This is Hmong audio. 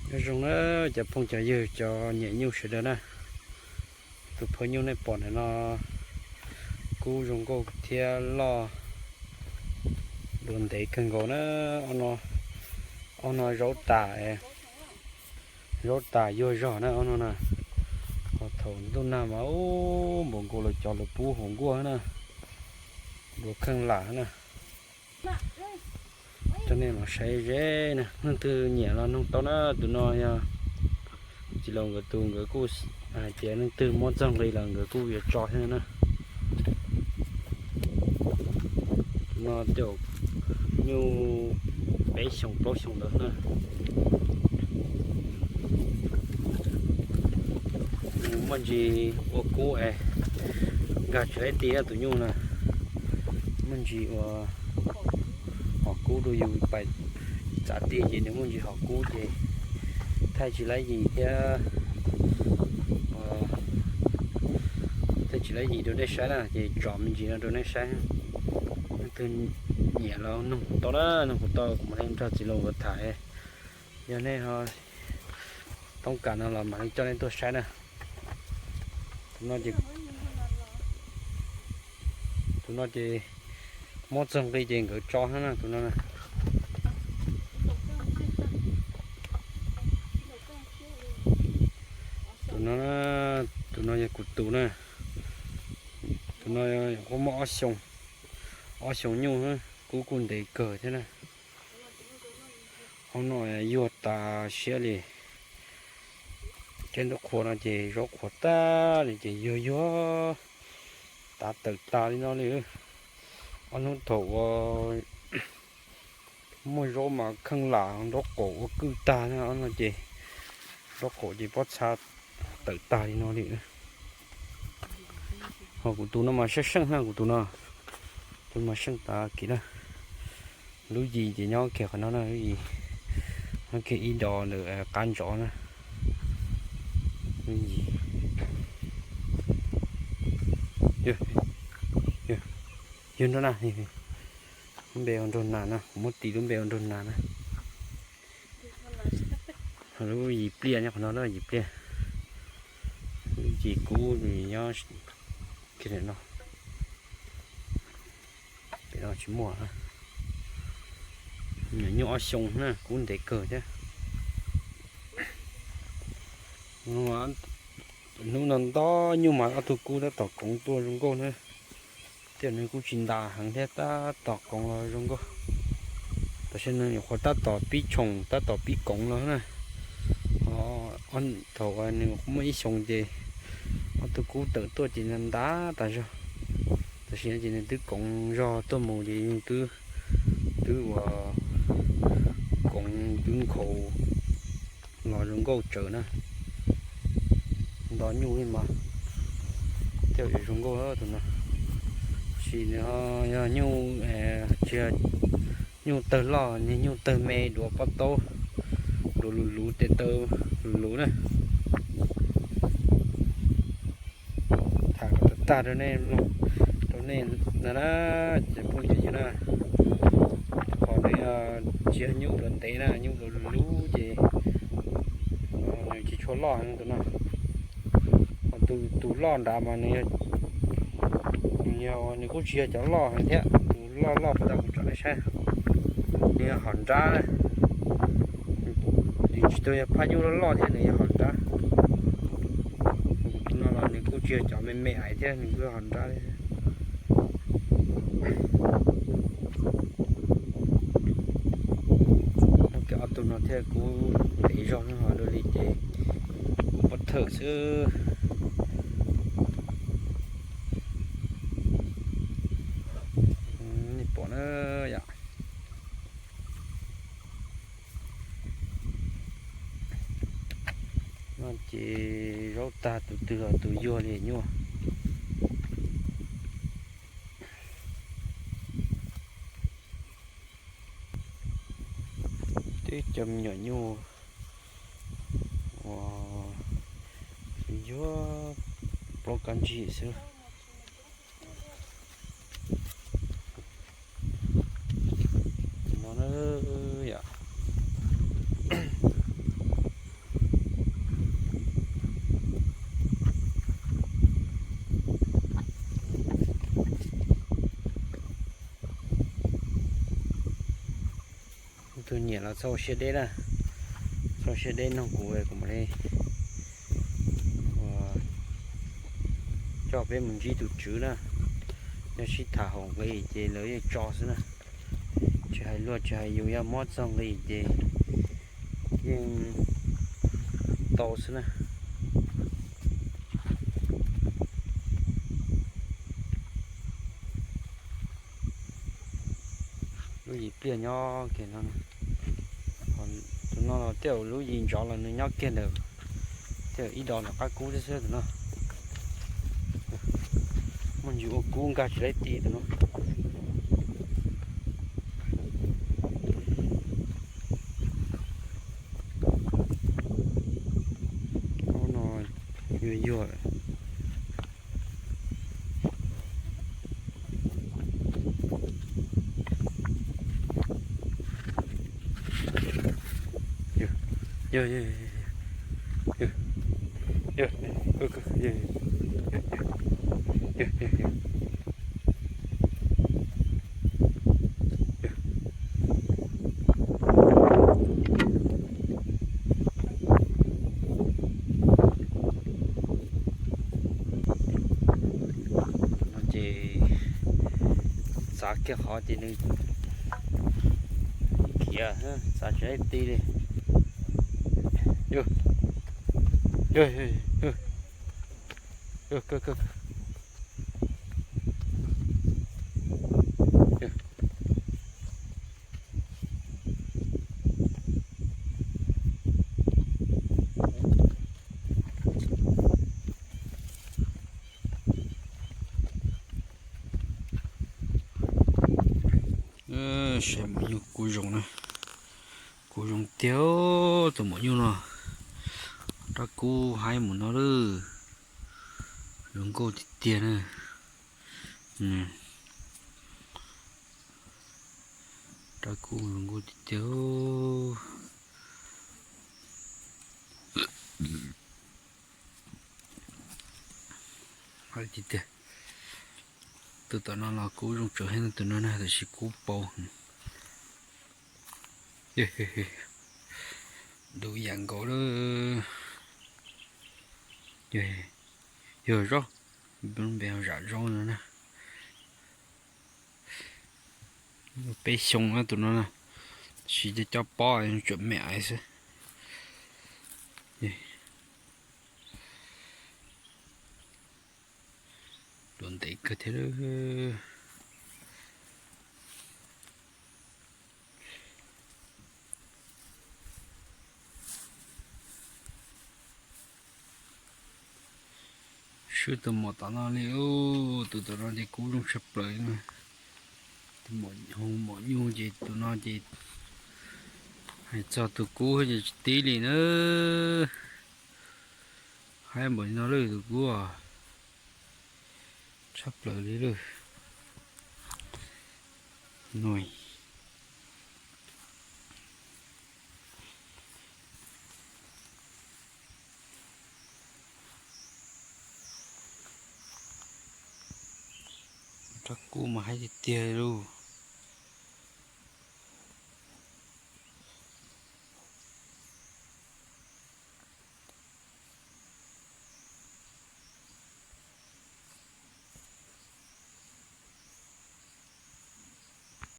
Nyob zoo na cov phooj cov ywg cov nyiam nyuj sawv daws na. Tus phawj nyuj nej pom ntawm no kub zoo nkauj thiab loj dua ntev kawg nkaus na. Ob no zaub tas, zaub tas yuag zog na ob no na. Ho thaum ntuj nag mas ub npaum nkaus lawv cov lawv pub hauv nkuaj na, dua kheej lam na. Coj nej los saib ze na, leej twg nyiam los nug tau na. Tus no yog txiv laus nkawd tus, nkawd kuj hais tias leej twg muab txog nqi los nkawd kuj yuav tso thiab na. Tus no tej zaum nyuj peb xyoos plaub xyoos ntawd na. Nws muaj ntsis ua kub es nkag tsis laib ti tus nyuj na. Muaj ntsis ua hom kub rau yus pais txav ti ces nws muaj ntsis hom kub ces thaij tsis laib yim thiab, thaij tsis laib yim rau nej saib na ces tso me ntsis no rau nej saib. Leej twg nyiam los nug kuv tau na, nug kuv tau kuv mam li nrog txiv laus nkawd tham. Yog nej ho toob kas no los mam li coj nej tuaj saib na. Tus no ces, tus no ces muab txog nqi ces nkawd tso na tus no. Tus no, tus no yog kuv tus na. Tus no kuj muaj ob xyoos, ob xyoos nyuj, kub kuj ntev kawg thiab na. Ob no yuag tas siab li. Tej ntuj qhua no ces zaub qhuav tag li ces yuag yuag tav tawm tas li no li. Ob hnub thaum ua muaj zaub mas kheej lam nraub qaum ua kwj tag na, ob no ces nraub qaum ces pob txha tawm tag li no li. Ho kuv tus no mas seej seej na, kuv tus no, tus mas seej tas kiag na. Lub yim ces nyob kiag qhov no na, lub yim nyob kiag ib dos ntawm qab ntsov na. Lub yim, yog nraug nas, lub npe ua nraug nas na, kuv muab tis lub npe ua nraug nas na. Lub yim pliaj nyob qhov no na, yim pliaj. Lub yim kub nyob kiag no. Pem no tsis muaj. Nyuj ob xyoo na, kub ntev kawg thiab. Hnub no nto nyuj mas ob tug kub tab tom koov tuaj zoo nkauj na. Tej zaum nws kuj tsis ntas heev thiab tab tom koov los zoo nkauj. Tam sim no nyuam qhuav tab tom pib tshoom tab tom pib koov los na. Thaum nws muaj ib xyoos ces ob tug kub tawm tuaj ces ntas tas zog. Tam sim no ces nws twb koov zog tuaj mus ces yeej twb, twb ua koov twb nkhaus los zoo nkauj tsawv na. Nto nyuj li mas tej zaum yuav zoo nkauj tus no. Tab sis nws yog nyuj, tsis yog nyuj tawg loj, nws nyuj tawg me duav pob taub, duav luv luv tes taw luv luv na. Tham kom tag tag rau nej mloog, rau nej na, ces phooj ywg na, qhov nws tsis yog nyuj luv ntev na, nyuj luv luv ces nws tsis tshua loj heev tus no. Ho tus, tus loj nrad mas nws yog, nws yog, nws kuj tsis yog cov loj heev thiab, tus loj loj puag ta kuv tsom nej saib, nws yog hom nrab na. Nws tsis tau yog phaj nyuj loj loj thiab, nws yog hom nrab. Tus no los nws kuj tsis yog cov me me aiv thiab, nws kuj yog hom nrab thiab. Muaj kiag ob tug no thiab, kub ntev zog no ho dua li ces kub pob thawj xwb. Nej pom na yom. No ces zaub tag tus twg los tus yuag li nyuaj. Twb cov me nyuam nyuj uas yuag plaub kab ntsig xwb. No na yom. Los txhob ua siab deb na, txhob ua siab deb, nug kuv, kuv mam li coj peb mus ntsib tus tswv na. Yog sib tham haum nqi ces lawv yeej tso xwb na. Tsis hais luag tsis hais yus, yog muab txog nqi ces yeej tau xwb na. Lub yim pliaj nyob kiag no, tus no los tej zaum lub yim ntov los nws nyob kiag ntawm, tej zaum ib dos nram qab kub thiab xwb tus no. Muaj ntsis ua kub nkag tsis laib ti tus no. Ub no yuag yuag lawm. No ces txav kiag qhov ces nws khiav, txav tsis laib ti li. Saib maum nyuj kub zoo na. Kub zoo tiag tus maum nyuj no. Rab kub haib mus no lawm. Zoo nkauj tiag tiag na. Rab kub zoo nkauj tiag tiag. Tiag tiag. Tus tom no los kub zoo tsawv heev, tus no na, tab sis kub paus. Duv yam nkaus lawm. Yog zaub, npe zam zaub no na. Peb xyoo na tus no na, tab sis cov pob tsuam me aiv xwb. Luam ntev kawg thiab. Swb tus maum tom no li, tus tom no ces kub zoo tshaj plaws. Tus maum nyuj ces tus no ces hais txog tus kub ces tsis tib li na. Haib npaum li no lawm tus kub, tshaj plaws li lawm. Rab kub mas haib tiag tiag lauj.